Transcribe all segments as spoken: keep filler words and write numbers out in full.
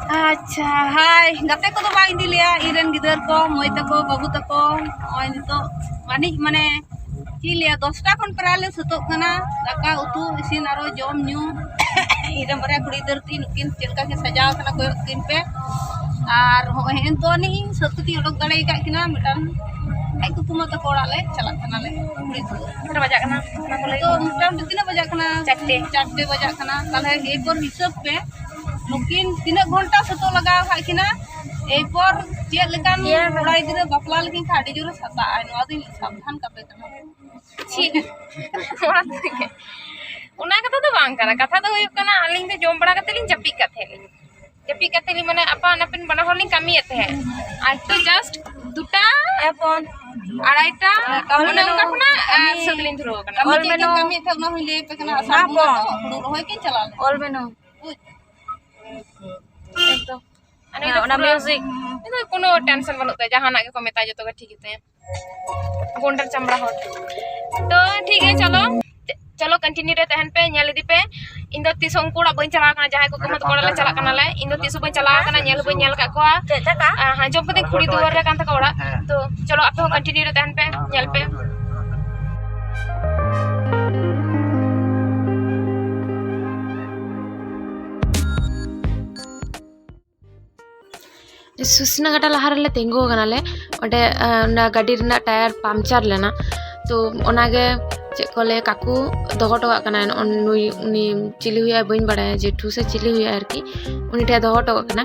ᱟᱪᱪᱷᱟ, ᱦᱟᱭ, ᱜᱟᱛᱮ ᱠᱚᱫᱚ ᱵᱟᱝ ᱤᱫᱤ ᱞᱮᱭᱟ, ᱤᱧ ᱨᱮᱱ ᱜᱤᱫᱟᱹᱨ ᱠᱚ, ᱢᱟᱹᱭ ᱛᱟᱠᱚ, ᱵᱟᱹᱵᱩ ᱛᱟᱠᱚ᱾ ᱱᱚᱜᱼᱚᱭ ᱱᱤᱛᱚᱜ ᱢᱟᱹᱱᱤᱡ, ᱢᱟᱱᱮ, ᱪᱮᱫ ᱞᱟᱹᱭᱟ, ᱫᱚᱥᱴᱟ ᱠᱷᱚᱱ ᱯᱨᱟᱭ ᱞᱮ ᱥᱟᱹᱛᱚᱜ ᱠᱟᱱᱟ᱾ ᱫᱟᱠᱟ ᱩᱛᱩ ᱤᱥᱤᱱ, ᱟᱨᱚ ᱡᱚᱢ ᱧᱩ᱾ ᱤᱧ ᱨᱮᱱ ᱵᱟᱨᱭᱟ ᱠᱩᱲᱤ ᱜᱤᱫᱟᱹᱨ ᱛᱤᱧ, ᱱᱩᱠᱤᱱ ᱪᱮᱫ ᱞᱮᱠᱟ ᱠᱤᱱ ᱥᱟᱡᱟᱣ ᱠᱟᱱᱟ, ᱠᱚᱭᱚᱜ ᱠᱤᱱ ᱯᱮ᱾ ᱟᱨ ᱦᱚᱸᱜᱼᱚᱭ ᱦᱮᱸ ᱱᱤᱛᱚᱜ ᱟᱹᱱᱤᱡ ᱤᱧ ᱥᱟᱹᱛ ᱠᱟᱛᱮᱧ ᱚᱰᱚᱠ ᱫᱟᱲᱮ ᱟᱠᱟᱫ ᱠᱤᱱᱟ᱾ ᱢᱤᱫᱴᱟᱝ ᱟᱡ ᱠᱩᱠᱩ ᱢᱟ ᱛᱟᱠᱚ ᱚᱲᱟᱜ ᱞᱮ ᱪᱟᱞᱟᱜ ᱠᱟᱱᱟᱞᱮ, ᱠᱩᱲᱤ ᱜᱤᱫᱽᱨᱟᱹ᱾ ᱛᱤᱱᱟᱹᱜ ᱵᱟᱡᱟᱜ ᱠᱟᱱᱟ ᱚᱱᱟ ᱠᱚ ᱞᱟᱹᱭ? ᱛᱚ, ᱢᱚᱴᱟᱢᱩᱴᱤ ᱛᱤᱱᱟᱹᱜ ᱵᱟᱡᱟᱜ ᱠᱟᱱᱟ? ᱪᱟᱨᱴᱮ᱾ ᱪᱟᱨᱴᱮ ᱵᱟᱡᱟᱜ ᱠᱟᱱᱟ᱾ ᱛᱟᱦᱞᱮ ᱮᱨᱯᱚᱨ ᱦᱤᱥᱟᱹᱵ ᱯᱮ, ᱱᱩᱠᱤᱱ ᱛᱤᱱᱟᱹᱜ ᱜᱷᱚᱱᱴᱟ ᱥᱟᱹᱛᱚᱜ ᱞᱟᱜᱟᱣ ᱟᱠᱟᱫ ᱠᱤᱱᱟ, ᱮᱨᱯᱚᱨ ᱪᱮᱫ ᱞᱮᱠᱟᱱ ᱤᱭᱟᱹ᱾ ᱠᱚᱲᱟ ᱜᱤᱫᱽᱨᱟᱹ ᱵᱟᱯᱞᱟ ᱞᱮᱠᱤᱱ ᱠᱷᱟᱱ ᱟᱹᱰᱤ ᱡᱳᱨᱮ ᱥᱟᱛᱟᱜᱼᱟᱭ, ᱱᱚᱣᱟ ᱫᱚᱧ ᱥᱟᱵᱫᱷᱟᱱ ᱠᱟᱯᱮ ᱠᱟᱱᱟ᱾ ᱪᱮᱫ? ᱚᱱᱟ ᱛᱮᱜᱮ᱾ ᱚᱱᱟ ᱠᱟᱛᱷᱟ ᱫᱚ ᱵᱟᱝ ᱠᱟᱱᱟ᱾ ᱠᱟᱛᱷᱟ ᱫᱚ ᱦᱩᱭᱩᱜ ᱠᱟᱱᱟ, ᱟᱹᱞᱤᱧ ᱫᱚ ᱡᱚᱢ ᱵᱟᱲᱟ ᱠᱟᱛᱮ ᱞᱤᱧ ᱡᱟᱹᱯᱤᱫ ᱠᱟᱜ ᱛᱟᱦᱮᱸᱫ ᱞᱤᱧ᱾ ᱡᱟᱹᱯᱤᱫ ᱠᱟᱛᱮ ᱞᱤᱧ, ᱢᱟᱱᱮ, ᱟᱯᱟᱱ ᱟᱹᱯᱤᱱ ᱵᱟᱱᱟ ᱦᱚᱲ ᱞᱤᱧ ᱠᱟᱹᱢᱤᱭᱮᱫ ᱛᱟᱦᱮᱸᱫ᱾ ᱟᱡ ᱛᱚ just ᱫᱩᱴᱟ ᱮᱯᱚᱱ᱾ ᱟᱲᱟᱭᱴᱟ, ᱚᱞ ᱚᱱᱮ ᱚᱱᱠᱟ ᱢᱮᱱᱟᱜᱼᱟ᱾ ᱠᱷᱚᱱᱟᱜ, ᱟᱨ ᱠᱟᱹᱢᱤ, ᱥᱟᱹᱛ ᱞᱤᱧ ᱫᱷᱩᱨᱟᱹᱣ ᱟᱠᱟᱱᱟ᱾ ᱠᱟᱹᱢᱤ ᱚᱞ ᱪᱮᱫ ᱪᱮᱫ ᱢᱮᱱᱟᱜᱼᱟ᱾ ᱠᱟᱹᱢᱤᱭᱮᱫ ᱛᱟᱦᱮᱸᱫ, ᱚᱱᱟ ᱦᱚᱸᱧ ᱞᱟᱹᱭ ᱟᱯᱮ ᱠᱟᱱᱟ᱾ ᱟᱥᱟᱲ ᱵᱟᱝ ᱵᱚᱸᱜᱟ ᱵᱚ᱾ ᱛᱚ, ᱦᱩᱲᱩ ᱨᱚᱦᱚᱭ ᱠᱤᱱ ᱪᱟᱞᱟᱣ ᱞᱮᱱᱟ᱾ ᱚᱞ ᱢᱮᱱᱟᱜᱼᱟ᱾ ᱵᱩᱡᱽ? ᱮᱠᱫᱚᱢ᱾ ᱟᱨ ᱱᱩᱭ ᱦᱮᱸ, ᱫᱚ ᱚᱱᱟ ᱯᱩᱨᱟᱹ music᱾ ᱱᱩᱭ ᱫᱚ ᱠᱳᱱᱳ tension ᱵᱟᱹᱱᱩᱜ ᱛᱟᱭᱟ, ᱡᱟᱦᱟᱱᱟᱜ ᱜᱮᱠᱚ ᱢᱮᱛᱟᱭᱟ, ᱡᱚᱛᱚ ᱜᱮ ᱴᱷᱤᱠ ᱜᱮᱛᱟᱭᱟ᱾ ᱜᱚᱱᱰᱟᱨ ᱪᱟᱢᱲᱟ ᱦᱚᱲ᱾ ᱛᱚ, ᱴᱷᱤᱠ ᱜᱮᱭᱟ, ᱪᱚᱞᱚ᱾ ᱪᱚᱞᱚ, continue ᱨᱮ ᱛᱟᱦᱮᱱ ᱯᱮ, ᱧᱮᱞ ᱤᱫᱤ ᱯᱮ᱾ ᱤᱧ ᱫᱚ ᱛᱤᱥ ᱦᱚᱸ ᱩᱱᱠᱩ ᱚᱲᱟᱜ ᱵᱟᱹᱧ ᱪᱟᱞᱟᱣ ᱠᱟᱱᱟ, ᱡᱟᱦᱟᱸᱭ ᱠᱚ ᱠᱩᱢᱟᱹᱝ ᱛᱟᱠᱚ ᱚᱲᱟᱜ ᱞᱮ ᱪᱟᱞᱟᱜ ᱠᱟᱱᱟᱞᱮ᱾ ᱤᱧ ᱫᱚ ᱛᱤᱥ ᱦᱚᱸ ᱵᱟᱹᱧ ᱪᱟᱞᱟᱣ ᱠᱟᱱᱟ, ᱧᱮᱞ ᱦᱚᱸ ᱵᱟᱹᱧ ᱧᱮᱞ ᱟᱠᱟᱫ ᱠᱚᱣᱟ᱾ ᱪᱮᱫ ᱪᱟᱠᱟ? ᱟᱸ, ᱟᱸᱡᱚᱢ ᱠᱟᱹᱫᱟᱹᱧ ᱠᱩᱲᱤ ᱫᱩᱣᱟᱹᱨ ᱨᱮ ᱠᱟᱱ ᱛᱟᱠᱚ ᱚᱲᱟᱜ᱾ ᱦᱮᱸ᱾ ᱛᱚ, ᱪᱚᱞᱚ, ᱟᱯᱮ ᱦᱚᱸ continue ᱨᱮ ᱛᱟᱦᱮᱱ ᱯᱮ, ᱧᱮᱞ ᱯᱮ᱾ ᱥᱩᱥᱱᱟ ᱜᱟᱰᱟ ᱞᱟᱦᱟ ᱨᱮᱞᱮ ᱛᱤᱸᱜᱩ ᱟᱠᱟᱱᱟᱞᱮ᱾ ᱚᱸᱰᱮ, ᱟᱸ, ᱚᱱᱟ ᱜᱟᱹᱰᱤ ᱨᱮᱱᱟᱜ tyre puncture ᱞᱮᱱᱟ᱾ ᱛᱚ, ᱚᱱᱟᱜᱮ ᱪᱮᱫ ᱠᱚ ᱞᱟᱹᱭᱟ, ᱠᱟᱠᱩ ᱫᱚᱦᱚ ᱦᱚᱴᱚ ᱠᱟᱜ ᱠᱟᱱᱟᱭ᱾ ᱱᱚᱜᱼᱚ ᱱᱩᱭ, ᱩᱱᱤ ᱪᱤᱞᱤ ᱦᱩᱭᱩᱜᱼᱟᱭ ᱵᱟᱹᱧ ᱵᱟᱲᱟᱭᱟ, ᱡᱮᱴᱷᱩ ᱥᱮ ᱪᱤᱞᱤ ᱦᱩᱭᱩᱜᱼᱟᱭ ᱟᱨᱠᱤ, ᱩᱱᱤ ᱴᱷᱮᱱ ᱫᱚᱦᱚ ᱦᱚᱴᱚ ᱠᱟᱜ ᱠᱟᱱᱟ᱾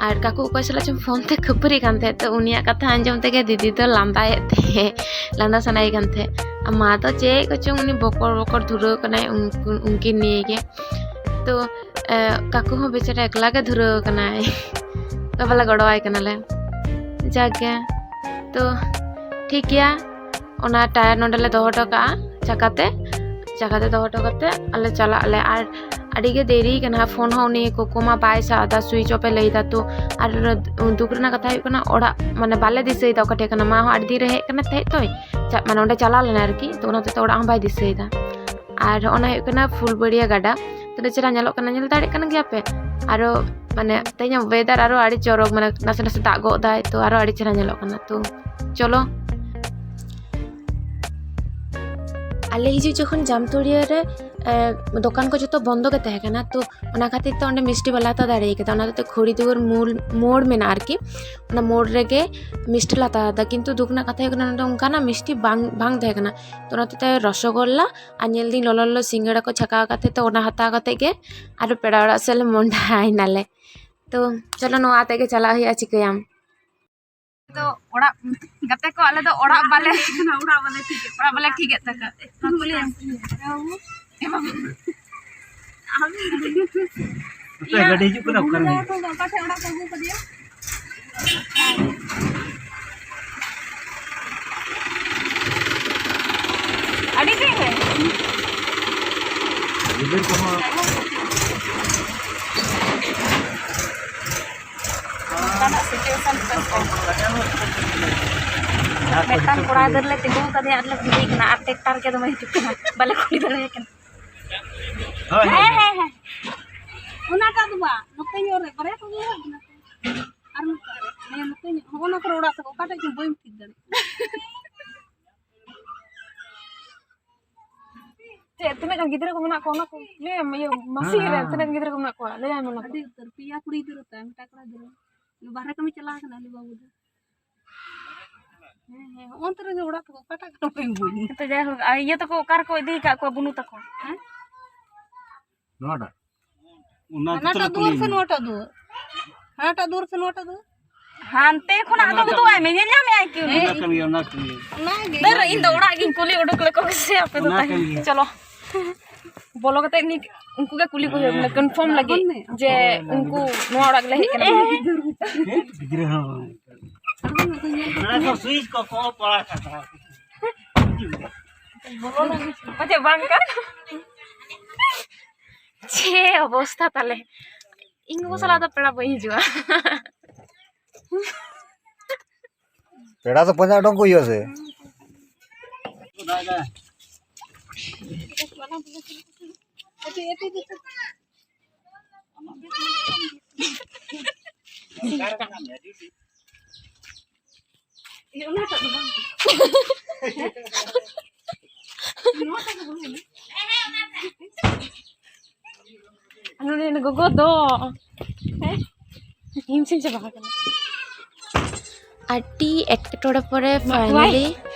ᱟᱨ ᱠᱟᱠᱩ ᱚᱠᱚᱭ ᱥᱟᱞᱟᱜ ᱪᱚᱝ phone ᱛᱮ ᱠᱷᱟᱹᱯᱟᱹᱨᱤ ᱠᱟᱱ ᱛᱟᱦᱮᱸᱫ, ᱛᱚ ᱩᱱᱤᱭᱟᱜ ᱠᱟᱛᱷᱟ ᱟᱸᱡᱚᱢ ᱛᱮᱜᱮ ᱫᱤᱫᱤ ᱫᱚ ᱞᱟᱸᱫᱟᱭᱮᱫ ᱛᱟᱦᱮᱸᱫ, ᱞᱟᱸᱫᱟ ᱥᱟᱱᱟᱭᱮ ᱠᱟᱱ ᱛᱟᱦᱮᱸᱫ᱾ ᱟᱨ ᱢᱟ ᱫᱚ ᱪᱮᱫ ᱠᱚᱪᱚᱝ ᱩᱱᱤ ᱵᱚᱠᱚᱨ ᱵᱚᱠᱚᱨ ᱫᱷᱩᱨᱟᱹᱣ ᱠᱟᱱᱟᱭ ᱩᱱᱠᱤᱱ, ᱩᱱᱠᱤᱱ ᱱᱤᱭᱮ ᱜᱮ᱾ ᱛᱚ, ᱮ, ᱠᱟᱠᱩ ᱦᱚᱸ ᱵᱮᱪᱟᱨᱟ ᱮᱠᱞᱟ ᱜᱮ ᱫᱷᱩᱨᱟᱹᱣ ᱠᱟᱱᱟᱭ᱾ ᱵᱟᱵᱟ ᱞᱮ ᱜᱚᱲᱚᱣᱟᱭ ᱠᱟᱱᱟᱞᱮ᱾ ᱡᱟᱠ ᱜᱮ, ᱛᱚ, ᱴᱷᱤᱠ ᱜᱮᱭᱟ, ᱚᱱᱟ tyre ᱱᱚᱸᱰᱮ ᱞᱮ ᱫᱚᱦᱚ ᱦᱚᱴᱚ ᱠᱟᱜᱼᱟ ᱪᱟᱠᱟᱛᱮ᱾ ᱪᱟᱠᱟᱛᱮ ᱫᱚᱦᱚ ᱦᱚᱴᱚ ᱠᱟᱛᱮ ᱟᱞᱮ ᱪᱟᱞᱟᱜ ᱟᱞᱮ᱾ ᱟᱨ ᱟᱹᱰᱤ ᱜᱮ ᱫᱮᱨᱤ ᱠᱟᱱᱟ, phone ᱦᱚᱸ ᱩᱱᱤ ᱠᱚᱠᱚ ᱢᱟ ᱵᱟᱭ ᱥᱟᱵ ᱮᱫᱟ, switch off ᱮ ᱞᱟᱹᱭ ᱮᱫᱟ᱾ ᱛᱚ, ᱟᱨ ᱫᱩᱠ ᱨᱮᱱᱟᱜ ᱠᱟᱛᱷᱟ ᱦᱩᱭᱩᱜ ᱠᱟᱱᱟ, ᱚᱲᱟᱜ, ᱢᱟᱱᱮ, ᱵᱟᱞᱮ ᱫᱤᱥᱟᱹᱭᱮᱫᱟ ᱚᱠᱟ ᱴᱷᱮᱡ ᱠᱟᱱᱟ᱾ ᱢᱟ ᱦᱚᱸ ᱟᱹᱰᱤ ᱫᱤᱱ ᱨᱮ ᱦᱮᱡ ᱠᱟᱱᱟ ᱛᱟᱦᱮᱸᱫ ᱛᱚᱭ, ᱪᱟ-, ᱢᱟᱱᱮ, ᱚᱸᱰᱮ ᱪᱟᱞᱟᱣ ᱞᱮᱱᱟ ᱟᱨᱠᱤ᱾ ᱛᱚ, ᱚᱱᱟ ᱦᱚᱛᱮᱡ ᱛᱮ ᱚᱲᱟᱜ ᱦᱚᱸ ᱵᱟᱭ ᱫᱤᱥᱟᱹᱭᱮᱫᱟ᱾ ᱟᱨ ᱦᱚᱸᱜᱼᱚ ᱱᱟ ᱦᱩᱭᱩᱜ ᱠᱟᱱᱟ ᱯᱷᱩᱞᱵᱟᱹᱲᱤᱭᱟᱹ ᱜᱟᱰᱟ᱾ ᱛᱤᱱᱟᱹᱜ ᱪᱮᱦᱨᱟ ᱧᱮᱞᱚᱜ ᱠᱟᱱᱟ, ᱧᱮᱞ ᱫᱟᱲᱮᱭᱟᱜ ᱠᱟᱱ ᱜᱮᱭᱟ ᱯᱮ? ᱟᱨᱚ ᱢᱟᱱᱮ ᱛᱮᱦᱮᱧᱟᱜ weather ᱟᱨᱚ ᱟᱹᱰᱤ ᱪᱚᱨᱚᱠ, ᱢᱟᱱᱮ ᱱᱟᱥᱮ ᱱᱟᱥᱮ ᱫᱟᱜ ᱜᱚᱫ ᱫᱟᱭ, ᱛᱚ ᱟᱨᱚ ᱟᱹᱰᱤ ᱪᱮᱦᱨᱟ ᱧᱮᱞᱚᱜ ᱠᱟᱱᱟ᱾ ᱛᱚ ᱪᱚᱞᱚ, ᱟᱞᱮ ᱦᱤᱡᱩᱜ ᱡᱚᱠᱷᱚᱱ ᱡᱟᱢᱛᱩᱲᱤᱭᱟᱹ ᱨᱮ, ᱮ, ᱫᱚᱠᱟᱱ ᱠᱚ ᱡᱚᱛᱚ ᱵᱚᱱᱫᱚ ᱜᱮ ᱛᱟᱦᱮᱸ ᱠᱟᱱᱟ, ᱛᱚ ᱚᱱᱟ ᱠᱷᱟᱹᱛᱤᱨ ᱛᱮ ᱚᱸᱰᱮ ᱢᱤᱥᱴᱤ ᱵᱟᱞᱮ ᱦᱟᱛᱟᱣ ᱫᱟᱲᱮ ᱠᱟᱫᱟ᱾ ᱚᱱᱟ ᱦᱚᱛᱮᱡ ᱛᱮ ᱠᱷᱚᱲᱤᱫᱩᱣᱟᱹᱨ ᱢᱳᱲ, ᱢᱳᱲ ᱢᱮᱱᱟᱜᱼᱟ ᱟᱨᱠᱤ, ᱚᱱᱟ ᱢᱳᱲ ᱨᱮᱜᱮ ᱢᱤᱥᱴᱤ ᱞᱮ ᱦᱟᱛᱟᱣ ᱮᱫᱟ, ᱠᱤᱱᱛᱩ ᱫᱩᱠ ᱨᱮᱱᱟᱜ ᱠᱟᱛᱷᱟ ᱦᱩᱭᱩᱜ ᱠᱟᱱᱟ, ᱱᱚᱰᱮ ᱚᱱᱠᱟᱱᱟᱜ ᱢᱤᱥᱴᱤ ᱵᱟᱝ, ᱵᱟᱝ ᱛᱟᱦᱮᱸ ᱠᱟᱱᱟ᱾ ᱛᱚ ᱚᱱᱟ ᱦᱚᱛᱮᱡ ᱛᱮ ᱨᱚᱥᱚᱜᱳᱞᱞᱟ ᱟᱨ ᱧᱮᱞ ᱫᱤᱧ ᱞᱚᱞᱚ ᱞᱚᱞᱚ ᱥᱤᱸᱜᱟᱲᱟ ᱠᱚ ᱪᱷᱟᱠᱟᱣ ᱠᱟᱛᱮ, ᱛᱚ ᱚᱱᱟ ᱦᱟᱛᱟᱣ ᱠᱟᱛᱮ ᱜᱮ ᱟᱨᱚ ᱯᱮᱲᱟ ᱚᱲᱟᱜ ᱥᱮᱫ ᱞᱮ ᱢᱚᱦᱰᱟᱭᱮᱱᱟᱞᱮ᱾ ᱛᱚ ᱪᱚᱞᱚ, ᱱᱚᱣᱟ ᱟᱛᱮ ᱜᱮ ᱪᱟᱞᱟᱜ ᱦᱩᱭᱩᱜᱼᱟ, ᱪᱤᱠᱟᱹᱭᱟᱢ? ᱫᱚ ᱚᱲᱟᱜ, ᱜᱟᱛᱮ ᱠᱚ, ᱟᱞᱮ ᱫᱚ ᱚᱲᱟᱜ ᱵᱟᱞᱮ, ᱚᱲᱟᱜ ᱵᱟᱞᱮ ᱴᱷᱤᱠᱮᱫ ᱛᱟᱠᱚᱣᱟ᱾ ᱮ ᱵᱟᱵᱟ᱾ ᱟᱯᱮ ᱜᱟᱹᱰᱤ ᱦᱤᱡᱩᱜ ᱠᱟᱱᱟ, ᱚᱠᱟ ᱨᱮ? ᱚᱠᱟ ᱴᱷᱮᱱ ᱚᱲᱟᱜ ᱠᱚ ᱟᱹᱜᱩ ᱠᱟᱫᱮᱭᱟ? ᱟᱹᱰᱤ ᱫᱤᱱ ᱨᱮ᱾ ᱜᱤᱫᱟᱹᱨ ᱠᱚᱦᱚᱸ᱾ ᱚᱱᱠᱟᱱᱟᱜ situation ᱛᱟᱭ᱾ ᱢᱤᱫᱴᱟᱝ ᱠᱚᱲᱟ ᱜᱤᱫᱽᱨᱟᱹ ᱞᱮ ᱛᱤᱸᱜᱩ ᱠᱟᱫᱮᱭᱟ ᱟᱨ ᱞᱮ ᱠᱩᱞᱤᱭᱮ ᱠᱟᱱᱟ, ᱟᱨ tractor ᱜᱮ ᱫᱚᱢᱮ ᱦᱤᱡᱩᱜ ᱠᱟᱱᱟ, ᱵᱟᱞᱮ ᱠᱩᱞᱤ ᱫᱟᱲᱮᱭᱟᱭ ᱠᱟᱱᱟ᱾ ᱦᱳᱭ, ᱦᱳᱭ᱾ ᱦᱮᱸ, ᱦᱮᱸ, ᱦᱮᱸ᱾ ᱚᱱᱟᱴᱟᱜ ᱫᱚ ᱵᱟᱝ, ᱱᱚᱛᱮ ᱧᱚᱜ ᱨᱮ ᱵᱟᱨᱭᱟ ᱠᱚ ᱧᱮᱞᱚᱜ ᱠᱟᱱᱟ ᱛᱚ᱾ ᱟᱨ ᱱᱚᱛᱮ, ᱦᱮᱸ, ᱱᱚᱛᱮ ᱧᱚᱜ, ᱦᱚᱸᱜᱼᱚ ᱱᱟ ᱠᱚᱨᱮ ᱚᱲᱟᱜ ᱛᱟᱠᱚ, ᱚᱠᱟᱴᱟᱜ ᱪᱚᱝ ᱵᱟᱹᱧ ᱴᱷᱤᱠ ᱫᱟᱲᱮᱭᱟᱜ ᱠᱟᱱᱟ᱾ ᱪᱮᱫ, ᱛᱤᱱᱟᱹᱜ ᱜᱟᱱ ᱜᱤᱫᱽᱨᱟᱹ ᱠᱚ ᱢᱮᱱᱟᱜ ᱠᱚᱣᱟ, ᱚᱱᱟ ᱠᱚ ᱞᱟᱹᱭᱟᱢ, ᱤᱭᱟᱹ, ᱢᱟᱹᱥᱤ ᱦᱮᱸ, ᱨᱮ ᱦᱮᱸ᱾ ᱛᱤᱱᱟᱹᱜ ᱜᱤᱫᱽᱨᱟᱹ ᱠᱚ ᱢᱮᱱᱟᱜ ᱠᱚᱣᱟ, ᱞᱟᱹᱭᱟᱭ ᱢᱮ ᱚᱱᱟ ᱠᱚ᱾ ᱟᱹᱰᱤ ᱩᱛᱟᱹᱨ, ᱯᱮᱭᱟ ᱠᱩᱲᱤ ᱜᱤᱫᱽᱨᱟᱹ ᱛᱟᱭ, ᱢᱤᱫᱴᱟᱝ ᱠᱚᱲᱟ ᱜᱤᱫᱽᱨᱟᱹ᱾ ᱩᱱᱤ ᱵᱟᱦᱨᱮ ᱠᱟᱹᱢᱤ ᱪᱟᱞᱟᱣ ᱠᱟᱱᱟ, ᱩᱱᱤ ᱵᱟᱹᱵᱩ ᱫᱚ᱾ ᱦᱮᱸ, ᱦᱮᱸ, ᱦᱚᱸᱜᱼᱚ ᱱᱚᱛᱮ ᱨᱮᱜᱮ ᱚᱲᱟᱜ ᱛᱟᱠᱚ, ᱚᱠᱟᱴᱟᱜ ᱠᱟᱱᱟ ᱵᱟᱹᱧ ᱵᱩᱡᱽ᱾ ᱛᱚ ᱡᱟᱭᱦᱳᱠ, ᱟᱨ ᱤᱭᱟᱹ ᱛᱟᱠᱚ ᱚᱠᱟ ᱨᱮᱠᱚ ᱤᱫᱤ ᱟᱠᱟᱫ ᱠᱚᱣᱟ, ᱵᱩᱱᱩ ᱛᱟᱠᱚ? ᱦᱮᱸ? ᱱᱚᱣᱟᱴᱟᱜ? ᱚᱱᱟ ᱜᱮᱛᱚ ᱦᱟᱱᱟᱴᱟᱜ ᱞᱮ ᱫᱩᱣᱟᱹᱨ ᱥᱮ ᱠᱩᱞᱤᱭᱮᱱᱟ᱾ ᱱᱚᱣᱟᱴᱟᱜ ᱫᱩᱣᱟᱹᱨ? ᱦᱟᱱᱟᱴᱟᱜ ᱫᱩᱣᱟᱹᱨ ᱥᱮ ᱱᱚᱣᱟᱴᱟᱜ ᱫᱩᱣᱟᱹᱨ? ᱦᱟᱱᱛᱮ ᱠᱷᱚᱱᱟᱜ ᱫᱚ ᱩᱫᱩᱜ ᱟᱭ ᱢᱮ, ᱧᱮᱞ ᱧᱟᱢᱮᱜᱼᱟᱭ ᱠᱤ ᱩᱱᱤ? ᱚᱱᱟ ᱠᱟᱱ ᱜᱮᱭᱟ, ᱚᱱᱟ ᱠᱟᱱ ᱜᱮᱭᱟ᱾ ᱚᱱᱟᱜᱮ᱾ ᱫᱟᱹᱨ, ᱤᱧ ᱫᱚ ᱚᱲᱟᱜ ᱜᱤᱧ ᱠᱩᱞᱤ ᱩᱰᱩᱠ ᱞᱮᱠᱚ ᱜᱮ ᱥᱮ ᱟᱯᱮ ᱫᱚ ᱚᱱᱟ ᱛᱟᱦᱮᱸ? ᱠᱟᱱ ᱜᱮᱭᱟ᱾ ᱪᱚᱞᱚ᱾ ᱵᱚᱞᱚ ᱠᱟᱛᱮ ᱩᱱᱤ, ᱩᱱᱠᱩ ᱜᱮ ᱠᱩᱞᱤ ᱠᱚ ᱦᱩᱭᱩᱜᱼᱟ, ᱢᱟᱱᱮ confirm ᱞᱟᱹᱜᱤᱫ ᱦᱳᱭ, ᱡᱮ ᱦᱳᱭ, ᱩᱱᱠᱩ ᱱᱚᱣᱟ ᱚᱲᱟᱜ ᱜᱮᱞᱮ ᱦᱮᱡ ᱠᱟᱱᱟ᱾ ᱜᱤᱫᱽᱨᱟᱹ ᱦᱚᱸ᱾ ᱚᱱᱟ ᱠᱚ switch ᱠᱚ ᱠᱚ ᱯᱟᱲᱟᱜ ᱠᱟᱱᱟ᱾ ᱯᱟᱪᱮᱫ ᱵᱟᱝ ᱠᱟᱱ᱾ ᱪᱮᱫ ᱚᱵᱚᱥᱛᱷᱟ ᱛᱟᱞᱮ᱾ ᱤᱧ ᱜᱚᱜᱚ ᱥᱟᱞᱟᱜ ᱫᱚ ᱯᱮᱲᱟ ᱵᱟᱹᱧ ᱦᱤᱡᱩᱜᱼᱟ᱾ ᱯᱮᱲᱟ ᱫᱚ ᱯᱟᱸᱡᱟ ᱩᱰᱩᱝ ᱠᱚ ᱦᱩᱭᱩᱜᱼᱟ ᱥᱮ? ᱟᱹᱰᱤ, ᱟᱹᱰᱤ, ᱟᱹᱰᱤ᱾ ᱤᱭᱟᱹ, ᱚᱱᱟᱴᱟᱜ ᱫᱚ ᱵᱟᱝ᱾ ᱱᱚᱣᱟᱴᱟᱜ ᱫᱚ ᱵᱟᱝ ᱠᱟᱱᱟ᱾ ᱟᱨ ᱱᱚᱰᱮ ᱜᱚᱜᱚ ᱫᱚ, ᱦᱮᱸ? ᱦᱤᱢᱥᱤᱢ ᱪᱟᱵᱟ ᱟᱠᱟᱱᱟ᱾ ᱟᱹᱰᱤ ᱮᱴᱠᱮᱴᱚᱬᱮ ᱯᱚᱨᱮ ᱢᱟ, finally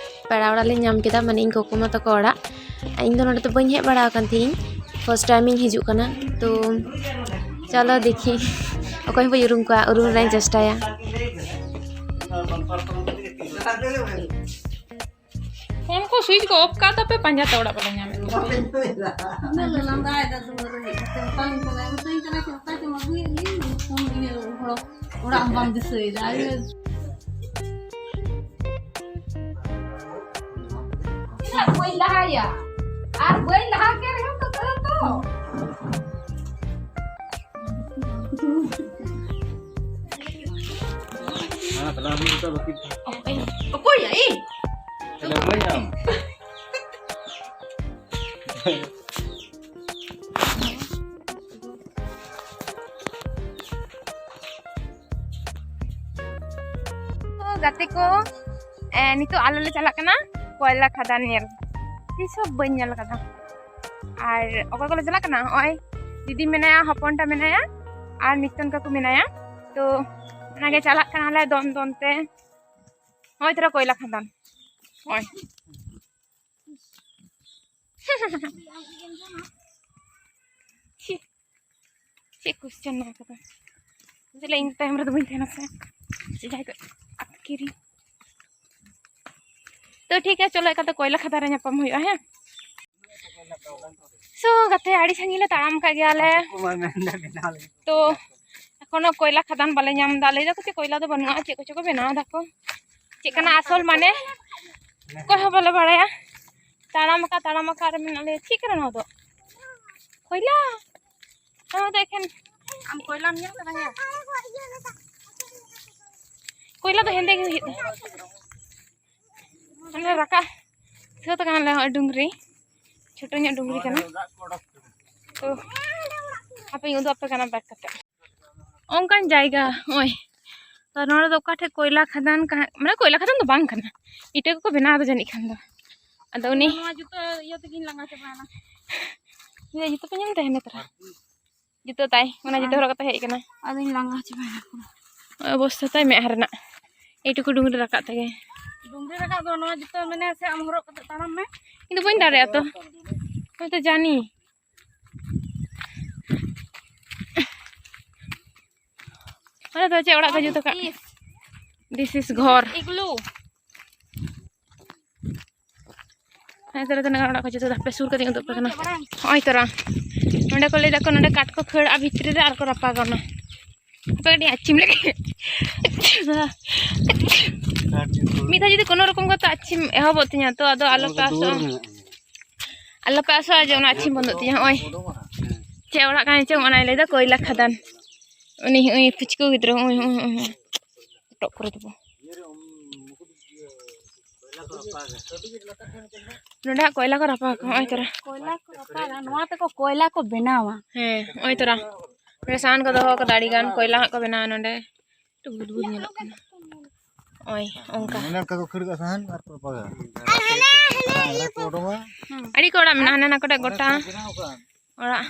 ᱯᱮᱲᱟ ᱚᱲᱟᱜ ᱞᱮ ᱧᱟᱢ ᱠᱮᱫᱟ, ᱢᱟᱱᱮ ᱤᱧ ᱠᱩᱠᱩᱢᱟ ᱛᱟᱠᱚ ᱚᱲᱟᱜ᱾ ᱤᱧ ᱫᱚ ᱱᱚᱰᱮ ᱫᱚ ᱵᱟᱹᱧ ᱦᱮᱡ ᱵᱟᱲᱟ ᱟᱠᱟᱱ ᱛᱟᱦᱮᱸᱫ, first time ᱤᱧ ᱦᱤᱡᱩᱜ ᱠᱟᱱᱟ᱾ ᱛᱚ ᱪᱚᱞᱚ ᱫᱮᱠᱷᱤ, ᱚᱠᱚᱭ ᱦᱚᱸ ᱵᱟᱹᱧ ᱩᱨᱩᱢ ᱠᱚᱣᱟ, ᱩᱨᱩᱢ ᱨᱮᱱᱟᱜ ᱤᱧ ᱪᱮᱥᱴᱟᱭᱟ᱾ ᱯᱷᱳᱱ ᱠᱚ switch ᱠᱚ off ᱠᱟᱜ ᱛᱟᱯᱮ, ᱯᱟᱸᱡᱟ ᱛᱮ ᱚᱲᱟᱜ ᱵᱟᱞᱮ ᱧᱟᱢᱮᱫ ᱠᱚᱣᱟ᱾ ᱩᱱᱟᱹᱜ ᱞᱮ ᱞᱟᱸᱫᱟᱭᱮᱫᱟ ᱫᱩᱣᱟᱹᱨ ᱨᱮ ᱦᱮᱡ ᱠᱟᱛᱮ, ᱢᱮᱛᱟᱞᱤᱧ ᱠᱟᱱᱟᱭ, ᱢᱮᱛᱟᱹᱧ ᱠᱟᱱᱟ ᱪᱮᱫ, ᱚᱠᱟ ᱪᱚᱢ ᱟᱹᱜᱩᱭᱮᱫ ᱞᱤᱧ, ᱯᱷᱳᱱ ᱤᱭᱟᱹ ᱦᱚᱲ ᱚᱲᱟᱜ ᱦᱚᱸ ᱵᱟᱢ ᱫᱤᱥᱟᱹᱭᱮᱫᱟ᱾ ᱤᱭᱟᱹ ᱪᱮᱫᱟᱜ ᱵᱟᱹᱧ ᱞᱟᱦᱟᱭᱟ? ᱟᱨ ᱵᱟᱹᱧ ᱞᱟᱦᱟ ᱠᱮ ᱨᱮᱦᱚᱸ ᱛᱚ ᱛᱟᱹᱣ ᱛᱚ᱾ ᱦᱮᱸ, ᱛᱟᱦᱞᱮ ᱟᱢ ᱜᱮ ᱵᱟᱹᱠᱤ᱾ ᱚᱠᱚᱭ, ᱚᱠᱚᱭᱭᱟ ᱤᱧ? ᱛᱟᱦᱞᱮ ᱚᱠᱚᱭᱭᱟᱢ? ᱛᱚ ᱜᱟᱛᱮ ᱠᱚ, ᱮ, ᱱᱤᱛᱚᱜ ᱟᱞᱮ ᱞᱮ ᱪᱟᱞᱟᱜ ᱠᱟᱱᱟ ᱠᱚᱭᱞᱟ ᱠᱷᱟᱫᱟᱱ ᱧᱮᱞ᱾ ᱛᱤᱥ ᱦᱚᱸ ᱵᱟᱹᱧ ᱧᱮᱞ ᱟᱠᱟᱫᱟ᱾ ᱟᱨ ᱚᱠᱚᱭ ᱠᱚᱞᱮ ᱪᱟᱞᱟᱜ ᱠᱟᱱᱟ? ᱦᱚᱸᱜᱼᱚᱭ ᱫᱤᱫᱤ ᱢᱮᱱᱟᱭᱟ, ᱦᱚᱯᱚᱱᱴᱟ ᱢᱮᱱᱟᱭᱟ, ᱟᱨ ᱢᱤᱫᱴᱮᱱ ᱠᱟᱠᱩ ᱢᱮᱱᱟᱭᱟ᱾ ᱛᱚ ᱚᱱᱟᱜᱮ ᱪᱟᱞᱟᱜ ᱠᱟᱱᱟᱞᱮ ᱫᱚᱱ ᱫᱚᱱ ᱛᱮ᱾ ᱦᱚᱸᱜᱼᱚᱭ ᱛᱚᱨᱟ ᱠᱚᱭᱞᱟ ᱠᱷᱟᱫᱟᱱ᱾ ᱦᱚᱸᱜᱼᱚᱭ᱾ ᱪᱮᱫ question ᱱᱚᱣᱟ ᱠᱚᱫᱚ? ᱪᱮᱫ ᱞᱟᱹᱭ, ᱤᱧ ᱛᱟᱭᱚᱢ ᱨᱮᱫᱚ ᱵᱟᱹᱧ ᱛᱟᱦᱮᱱᱟ ᱥᱮ? ᱪᱮᱫ ᱡᱟᱦᱟᱸᱭ ᱠᱚ ᱟᱹᱛᱠᱤᱨᱤᱧ᱾ ᱛᱚ ᱴᱷᱤᱠ ᱜᱮᱭᱟ, ᱪᱚᱞᱚ ᱮᱠᱟᱞᱛᱮ ᱠᱚᱭᱞᱟ ᱠᱷᱟᱫᱟᱱ ᱨᱮ ᱧᱟᱯᱟᱢ ᱦᱩᱭᱩᱜᱼᱟ, ᱦᱮᱸ? So ᱜᱟᱛᱮ, ᱟᱹᱰᱤ ᱥᱟᱺᱜᱤᱧ ᱞᱮ ᱛᱟᱲᱟᱢ ᱟᱠᱟᱫ ᱜᱮᱭᱟᱞᱮ᱾ ᱛᱚ ᱮᱠᱷᱚᱱᱳ ᱠᱚᱭᱞᱟ ᱠᱷᱟᱫᱟᱱ ᱵᱟᱞᱮ ᱧᱟᱢ ᱮᱫᱟ᱾ ᱞᱟᱹᱭ ᱫᱟᱠᱚ ᱪᱮᱫ ᱠᱚᱭᱞᱟ ᱫᱚ ᱵᱟᱹᱱᱩᱜᱼᱟ, ᱪᱮᱫ ᱠᱚᱪᱚ ᱠᱚ ᱵᱮᱱᱟᱣ ᱫᱟᱠᱚ᱾ ᱪᱮᱫ ᱠᱟᱱᱟ ᱟᱥᱚᱞ ᱢᱟᱱᱮ ᱚᱠᱚᱭ ᱦᱚᱸ ᱵᱟᱞᱮ ᱵᱟᱲᱟᱭᱟ᱾ ᱛᱟᱲᱟᱢ ᱟᱠᱟ, ᱛᱟᱲᱟᱢ ᱟᱠᱟ ᱨᱮ ᱢᱮᱱᱟᱜ ᱞᱮᱭᱟ᱾ ᱪᱮᱫ ᱠᱟᱱᱟ ᱱᱚᱣᱟ ᱫᱚ? ᱠᱚᱭᱞᱟ? ᱱᱚᱣᱟ ᱫᱚ ᱮᱠᱷᱮᱱ ᱟᱢ ᱠᱚᱭᱞᱟᱢ ᱧᱮᱞ ᱠᱟᱫᱟ? ᱦᱮᱸ᱾ ᱠᱚᱭᱞᱟ ᱫᱚ ᱦᱮᱸᱫᱮ ᱜᱮ ᱦᱩᱭᱩᱜ ᱠᱟᱱᱟ᱾ ᱢᱟᱱᱮ ᱨᱟᱠᱟᱵ ᱥᱟᱹᱛ ᱠᱟᱱᱟᱞᱮ᱾ ᱦᱚᱸᱜᱼᱚᱭ ᱰᱩᱝᱨᱤ, ᱪᱷᱳᱴᱳ ᱧᱚᱜ ᱰᱩᱝᱨᱤ ᱠᱟᱱᱟ᱾ ᱛᱚ ᱦᱟᱯᱮᱧ ᱩᱫᱩᱜ ᱟᱯᱮ ᱠᱟᱱᱟ back ᱠᱟᱛᱮ᱾ ᱚᱱᱠᱟᱱ ᱡᱟᱭᱜᱟ, ᱱᱚᱜᱼᱚᱭ ᱛᱚ ᱱᱚᱰᱮ ᱫᱚ ᱚᱠᱟ ᱴᱷᱮᱡ ᱠᱚᱭᱞᱟ ᱠᱷᱟᱫᱟᱱ ᱠᱟᱱᱟ, ᱢᱟᱱᱮ ᱠᱚᱭᱞᱟ ᱠᱷᱟᱫᱟᱱ ᱫᱚ ᱵᱟᱝ ᱠᱟᱱᱟ, ᱤᱴᱟᱹ ᱠᱚᱠᱚ ᱵᱮᱱᱟᱣ ᱮᱫᱟ ᱡᱟᱹᱱᱤᱡ ᱠᱷᱟᱱ ᱫᱚ᱾ ᱟᱫᱚ ᱩᱱᱤ ᱱᱚᱣᱟ ᱡᱩᱛᱟᱹ ᱤᱭᱟᱹ ᱛᱮᱜᱤᱧ ᱞᱟᱸᱜᱟ ᱪᱟᱵᱟᱭᱮᱱᱟ᱾ ᱤᱭᱟᱹ ᱡᱩᱛᱟᱹ ᱯᱮ ᱧᱮᱞ ᱛᱟᱦᱮᱱᱟ ᱛᱚᱨᱟ? ᱡᱩᱛᱟᱹ ᱛᱟᱭ, ᱚᱱᱟ ᱡᱩᱛᱟᱹ ᱦᱚᱨᱚᱜ ᱠᱟᱛᱮ ᱦᱮᱡ ᱟᱠᱟᱱᱟ᱾ ᱟᱫᱚᱧ ᱞᱟᱸᱜᱟ ᱪᱟᱵᱟᱭᱮᱱᱟ ᱯᱩᱨᱟᱹ᱾ ᱚᱵᱚᱥᱛᱟ ᱛᱟᱭ ᱢᱮᱫᱦᱟ ᱨᱮᱱᱟᱜ, ᱮᱭᱴᱩᱠᱩ ᱰᱩᱝᱨᱤ ᱨᱟᱠᱟᱵ ᱛᱮᱜᱮ᱾ ᱰᱩᱝᱨᱤ ᱨᱟᱠᱟᱵ ᱫᱚ ᱱᱚᱣᱟ ᱡᱩᱛᱟᱹ ᱢᱮᱱᱟ ᱥᱮ ᱟᱢ ᱦᱚᱨᱚᱜ ᱠᱟᱛᱮ ᱛᱟᱲᱟᱢ ᱢᱮ᱾ ᱤᱧ ᱫᱚ ᱵᱟᱹᱧ ᱫᱟᱲᱮᱭᱟᱜᱼᱟ ᱛᱚ, ᱦᱳᱭᱛᱳ ᱡᱟᱹᱱᱤ᱾ ᱚᱱᱟ ᱫᱚ ᱪᱮᱫ ᱚᱲᱟᱜ ᱠᱚ ᱡᱩᱛ ᱟᱠᱟᱫ? This is ᱜᱷᱚᱨ᱾ Igloo᱾ ᱦᱮᱸ, ᱛᱚᱨᱟ ᱛᱤᱱᱟᱹᱜ ᱜᱟᱱ ᱚᱲᱟᱜ ᱠᱚ ᱡᱩᱛ ᱮᱫᱟ, ᱦᱟᱯᱮ ᱥᱩᱨ ᱠᱟᱛᱮᱧ ᱩᱫᱩᱜ ᱟᱯᱮ ᱠᱟᱱᱟ᱾ ᱱᱚᱜᱼᱚᱭ ᱛᱚᱨᱟ, ᱱᱚᱸᱰᱮ ᱠᱚ ᱞᱟᱹᱭ ᱫᱟᱠᱚ, ᱱᱚᱸᱰᱮ ᱠᱟᱴ ᱠᱚ ᱠᱷᱟᱹᱲᱟ ᱵᱷᱤᱛᱨᱤ ᱨᱮ ᱟᱨ ᱠᱚ ᱨᱟᱯᱟᱜᱟ ᱚᱱᱟ᱾ ᱦᱟᱯᱮ ᱠᱟᱹᱴᱤᱡ ᱟᱹᱪᱤᱢ ᱞᱮᱜᱮ᱾ ᱢᱤᱫ ᱫᱷᱟᱣ ᱡᱩᱫᱤ ᱠᱳᱱᱳ ᱨᱚᱠᱚᱢ ᱠᱟᱛᱮ ᱟᱹᱪᱤᱢ ᱮᱦᱚᱵᱚᱜ ᱛᱤᱧᱟ ᱛᱚ, ᱟᱫᱚ ᱟᱞᱚ ᱯᱮ ᱟᱥᱚᱜᱼᱟ᱾ ᱟᱞᱚ ᱯᱮ ᱟᱥᱚᱜᱼᱟ ᱡᱮ ᱚᱱᱟ ᱟᱹᱪᱤᱢ ᱵᱚᱱᱫᱚᱜ ᱛᱤᱧᱟ᱾ ᱦᱚᱸᱜᱼᱚᱭ ᱪᱮᱫ ᱚᱲᱟᱜ ᱠᱟᱱ ᱪᱚᱝ, ᱚᱱᱟᱭ ᱞᱟᱹᱭᱫᱟ ᱠᱚᱭᱞᱟ ᱠᱷᱟᱫᱟᱱ᱾ ᱩᱱᱤ ᱦᱚᱸᱜᱼᱚᱭ ᱯᱩᱪᱠᱟᱹ ᱜᱤᱫᱽᱨᱟᱹ, ᱦᱚᱸᱜᱼᱚᱭ, ᱦᱚᱸᱜᱼᱚᱭ, ᱦᱚᱸᱜᱼᱚᱭ᱾ ᱦᱚᱴᱚᱜ ᱠᱚᱨᱮ ᱛᱟᱵᱚ᱾ ᱱᱚᱰᱮ ᱦᱟᱸᱜ ᱠᱚᱭᱞᱟ ᱠᱚ ᱨᱟᱯᱟᱜᱟ, ᱦᱚᱸᱜᱼᱚᱭ ᱛᱚᱨᱟ᱾ ᱠᱚᱭᱞᱟ ᱠᱚ ᱨᱟᱯᱟᱜᱟ, ᱱᱚᱣᱟ ᱛᱮᱠᱚ ᱠᱚᱭᱞᱟ ᱠᱚ ᱵᱮᱱᱟᱣᱟ᱾ ᱦᱮᱸ, ᱦᱚᱸᱜᱼᱚᱭ ᱛᱚᱨᱟ᱾ ᱱᱚᱰᱮ ᱥᱟᱦᱟᱱ ᱠᱚ ᱫᱚᱦᱚ ᱠᱟᱫᱟ, ᱟᱹᱰᱤ ᱜᱟᱱ ᱠᱚᱭᱞᱟ ᱦᱟᱸᱜ ᱠᱚ ᱵᱮᱱᱟᱣᱟ ᱱᱚᱰᱮ᱾ ᱮᱠᱴᱩ ᱵᱩᱫ ᱵᱩᱫ ᱧᱮᱞᱚᱜ ᱠᱟᱱᱟ᱾ ᱦᱚᱸᱜᱼᱚᱭ ᱚᱱᱠᱟ᱾ ᱢᱚᱱᱮ ᱞᱮᱠᱟ ᱠᱚ ᱠᱷᱟᱹᱲ ᱠᱟᱜᱼᱟ ᱥᱟᱦᱟᱱ ᱟᱨ ᱠᱚ ᱨᱟᱯᱟᱜᱟ᱾ ᱟᱨ ᱠᱚ ᱚᱰᱚᱝᱟ᱾ ᱟᱹᱰᱤ ᱠᱚ ᱚᱲᱟᱜ ᱢᱮᱱᱟᱜᱼᱟ, ᱦᱟᱱᱟ ᱱᱟ ᱠᱚᱨᱮ ᱜᱚᱴᱟ ᱵᱮᱱᱟᱣ ᱠᱟᱜᱼᱟ᱾ ᱚᱲᱟᱜ᱾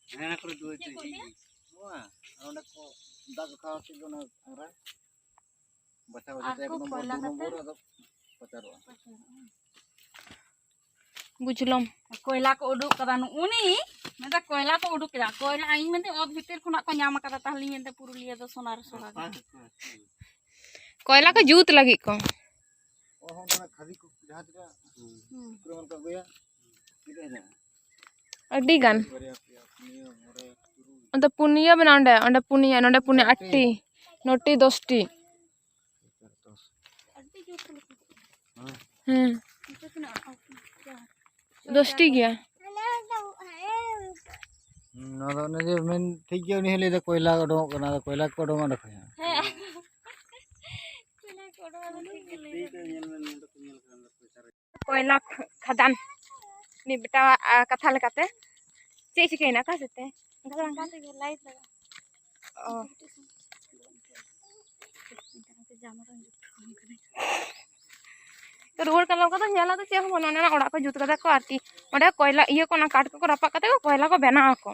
ᱦᱮᱸ, ᱦᱟᱱᱟ ᱠᱚᱨᱮ ᱫᱩᱣᱟᱹᱨ ᱛᱮ ᱤᱭᱟᱹ᱾ ᱱᱚᱣᱟ, ᱟᱨ ᱚᱸᱰᱮ ᱠᱚ ᱫᱟᱜ ᱠᱚ ᱠᱷᱟᱣᱟ ᱠᱮᱫ ᱜᱮ ᱚᱱᱟ ᱟᱝᱨᱟ᱾ ᱵᱟᱪᱷᱟᱣ ᱟᱨ ᱠᱟᱛᱮ ᱠᱚ ᱮᱠ ᱱᱚᱢᱵᱚᱨ, ᱠᱚᱭᱞᱟ ᱫᱩ ᱠᱟᱛᱮ ᱱᱚᱢᱵᱚᱨ ᱟᱫᱚ ᱯᱟᱪᱟᱨᱚᱜᱼᱟ᱾ ᱵᱩᱡᱷᱞᱚᱢ᱾ ᱠᱚᱭᱞᱟ ᱠᱚ ᱩᱰᱩᱠ ᱠᱟᱫᱟ ᱱᱩᱜᱼᱩ ᱱᱤ, ᱢᱮᱱᱫᱟ ᱠᱚᱭᱞᱟ ᱠᱚ ᱩᱰᱩᱠ ᱠᱮᱫᱟ᱾ ᱠᱚᱭᱞᱟ, ᱤᱧ ᱢᱮᱱᱫᱟ ᱚᱛ ᱵᱷᱤᱛᱤᱨ ᱠᱷᱚᱱᱟᱜ ᱠᱚ ᱧᱟᱢ ᱠᱟᱫᱟ, ᱛᱟᱦᱞᱮᱧ ᱢᱮᱱᱫᱟ ᱯᱩᱨᱩᱞᱤᱭᱟᱹ ᱫᱚ ᱥᱚᱱᱟ ᱨᱮ ᱥᱚᱱᱟ ᱜᱮ᱾ ᱠᱚᱭᱞᱟ ᱠᱚ ᱡᱩᱛ ᱞᱟᱹᱜᱤᱫ ᱠᱚ᱾ ᱚ, ᱦᱚᱸ, ᱚᱱᱟ ᱠᱷᱟᱫᱤ ᱠᱚ ᱡᱟᱦᱟᱸ ᱛᱤᱱᱟᱹᱜ ᱦᱩᱸ᱾ ᱯᱩᱨᱟᱹ ᱠᱚ ᱟᱹᱜᱩᱭᱟ, ᱛᱤᱱᱟᱹᱜ ᱦᱮᱱᱟᱜᱼᱟ? ᱟᱹᱰᱤ ᱜᱟᱱ᱾ ᱵᱟᱨᱭᱟ, ᱯᱮᱭᱟ, ᱯᱩᱱᱭᱟᱹ, ᱢᱚᱬᱮ, ᱛᱩᱨᱩᱭ᱾ ᱚᱱᱛᱮ ᱯᱩᱱᱭᱟᱹ ᱢᱮᱱᱟᱜᱼᱟ, ᱚᱸᱰᱮ, ᱚᱸᱰᱮ ᱯᱩᱱᱭᱟᱹ, ᱱᱚᱸᱰᱮ ᱯᱩᱱᱭᱟᱹ, ᱟᱴᱴᱤ, ᱱᱚᱴᱤ, ᱫᱚᱥᱴᱤ᱾ ᱦᱮᱸ᱾ ᱫᱚᱥᱴᱤ ᱜᱮᱭᱟ᱾ ᱱᱚᱣᱟ ᱫᱚ ᱚᱱᱮ ᱡᱮ ᱢᱮᱱ ᱴᱷᱤᱠ ᱜᱮᱭᱟ, ᱩᱱᱤ ᱦᱚᱸ ᱞᱟᱹᱭ ᱫᱟ ᱠᱚᱭᱞᱟ ᱚᱰᱚᱝᱚᱜ ᱠᱟᱱᱟ, ᱟᱫᱚ ᱠᱚᱭᱞᱟ ᱠᱚ ᱚᱰᱚᱝᱟ ᱚᱸᱰᱮ ᱠᱷᱚᱱ ᱦᱚᱸ᱾ ᱦᱮᱸ᱾ ᱠᱚᱭᱞᱟ ᱠᱚ ᱚᱰᱚᱝᱟ, ᱴᱷᱤᱠ ᱜᱮ ᱞᱟᱹᱭ ᱫᱟ᱾ ᱠᱚᱭᱞᱟ ᱠᱷᱟᱫᱟᱱ᱾ ᱩᱱᱤ ᱵᱮᱴᱟᱣᱟᱜ, ᱟ, ᱠᱟᱛᱷᱟ ᱞᱮᱠᱟᱛᱮ᱾ ᱪᱮᱫ ᱪᱤᱠᱟᱹᱭᱮᱱᱟ? ᱚᱠᱟ ᱥᱮᱫ ᱛᱮ? ᱚᱱᱠᱟ ᱫᱚ ᱵᱟᱝ ᱠᱟᱱ ᱛᱮᱜᱮ, ᱞᱟᱭᱤᱴ ᱞᱟᱜᱟᱜᱼᱟ᱾ ᱚ᱾ ᱡᱟᱢᱟ ᱫᱚᱧ ᱡᱩᱛ ᱠᱟᱜ ᱠᱟᱱᱟ᱾ ᱨᱩᱣᱟᱹᱲ ᱠᱟᱱᱟ ᱚᱱᱠᱟ ᱫᱚ ᱧᱮᱞ ᱫᱚ ᱪᱮᱫ ᱦᱚᱸ ᱵᱟᱹᱱᱩᱜᱼᱟ᱾ ᱚᱱᱟ ᱚᱲᱟᱜ ᱠᱚ ᱡᱩᱛ ᱠᱟᱫᱟ ᱠᱚ ᱟᱨᱠᱤ, ᱚᱸᱰᱮ ᱠᱚᱭᱞᱟ ᱤᱭᱟᱹ ᱠᱚ, ᱚᱱᱟ ᱠᱟᱴ ᱠᱚᱠᱚ ᱨᱟᱯᱟᱜ ᱠᱟᱛᱮ ᱠᱚ ᱠᱚᱭᱞᱟ ᱠᱚ ᱵᱮᱱᱟᱣ ᱟᱠᱚ᱾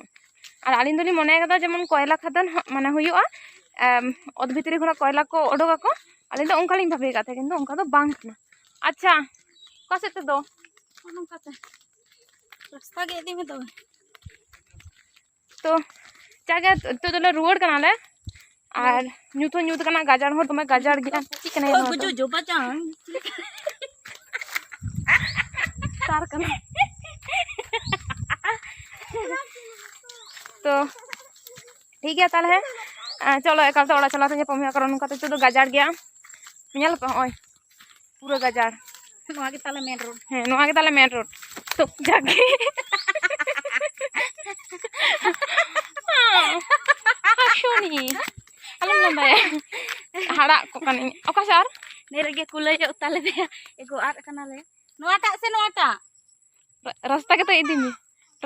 ᱟᱨ ᱟᱹᱞᱤᱧ ᱫᱚᱞᱤᱧ ᱢᱚᱱᱮ ᱠᱟᱫᱟ ᱡᱮᱢᱚᱱ ᱠᱚᱭᱞᱟ ᱠᱷᱟᱫᱟᱱ ᱦᱚᱸ ᱢᱟᱱᱮ ᱦᱩᱭᱩᱜᱼᱟ, ᱮᱢ, ᱚᱛ ᱵᱷᱤᱛᱨᱤ ᱠᱷᱚᱱᱟᱜ ᱠᱚᱭᱞᱟ ᱠᱚ ᱚᱰᱚᱠ ᱟᱠᱚ᱾ ᱟᱹᱞᱤᱧ ᱫᱚ ᱚᱱᱠᱟ ᱞᱤᱧ ᱵᱷᱟᱵᱤ ᱟᱠᱟᱫ ᱛᱟᱦᱮᱸᱫ, ᱠᱤᱱᱛᱩ ᱚᱱᱠᱟ ᱫᱚ ᱵᱟᱝ ᱠᱟᱱᱟ᱾ ᱟᱪᱪᱷᱟ, ᱚᱠᱟ ᱥᱮᱫ ᱛᱮᱫᱚ? ᱱᱚᱝᱠᱟᱛᱮ ᱨᱟᱥᱛᱟ ᱜᱮ ᱤᱫᱤ ᱢᱮ ᱛᱚᱵᱮ᱾ ᱛᱚ ᱡᱟᱜᱮ ᱱᱤᱛᱚᱜ ᱫᱚᱞᱮ ᱨᱩᱣᱟᱹᱲ ᱠᱟᱱᱟᱞᱮ᱾ ᱟᱨ ᱧᱩᱛ ᱦᱚᱸ ᱧᱩᱛ ᱠᱟᱱᱟ, ᱜᱟᱡᱟᱲ ᱦᱚᱸ ᱫᱚᱢᱮ ᱜᱟᱡᱟᱲ ᱜᱮᱭᱟ᱾ ᱪᱮᱫ ᱠᱟᱱᱟ ᱱᱚᱣᱟ ᱫᱚ? ᱜᱩᱡᱩ ᱡᱚᱵᱟ ᱪᱟᱝ᱾ ᱛᱟᱨ ᱠᱟᱱᱟ᱾ ᱛᱚ ᱴᱷᱤᱠ ᱜᱮᱭᱟ ᱛᱟᱦᱚᱞᱮ, ᱟᱸ, ᱪᱚᱞᱚ ᱮᱠᱟᱞ ᱛᱮ ᱚᱲᱟᱜ ᱪᱟᱞᱟᱣ ᱛᱮ ᱧᱟᱯᱟᱢ ᱦᱩᱭᱩᱜᱼᱟ, ᱠᱟᱨᱚᱱ ᱱᱚᱝᱠᱟ ᱛᱮ ᱱᱤᱛᱚᱜ ᱫᱚ ᱜᱟᱡᱟᱲ ᱜᱮᱭᱟ᱾ ᱧᱮᱞ ᱯᱮ ᱦᱚᱸᱜᱼᱚᱭ ᱯᱩᱨᱟᱹ ᱜᱟᱡᱟᱲ᱾ ᱱᱚᱣᱟ ᱜᱮ ᱛᱟᱞᱮ ᱢᱮᱱ ᱨᱳᱰ᱾ ᱦᱮᱸ, ᱱᱚᱣᱟ ᱜᱮ ᱛᱟᱞᱮ ᱢᱮᱱ ᱨᱳᱰ᱾ ᱛᱚ ᱡᱟᱠ ᱜᱮ᱾ ᱦᱟᱥᱩᱱᱤ᱾ ᱟᱞᱚᱢ ᱞᱟᱸᱫᱟᱭᱟ᱾ ᱦᱟᱲᱟᱜ ᱠᱚ ᱠᱟᱹᱱᱟᱹᱧ᱾ ᱚᱠᱟ ᱥᱮ ᱟᱨ? ᱱᱮ ᱨᱮᱜᱮ ᱠᱩᱞᱟᱹᱭ ᱚᱜ ᱛᱟᱞᱮ ᱫᱚᱭᱟ᱾ ᱮᱜᱳ ᱟᱫ ᱠᱟᱱᱟᱞᱮ᱾ ᱱᱚᱣᱟᱴᱟᱜ ᱥᱮ ᱱᱚᱣᱟᱴᱟᱜ? ᱨᱟ-, ᱨᱟᱥᱛᱟ ᱜᱮᱛᱚ ᱤᱫᱤ ᱢᱮᱭᱟ᱾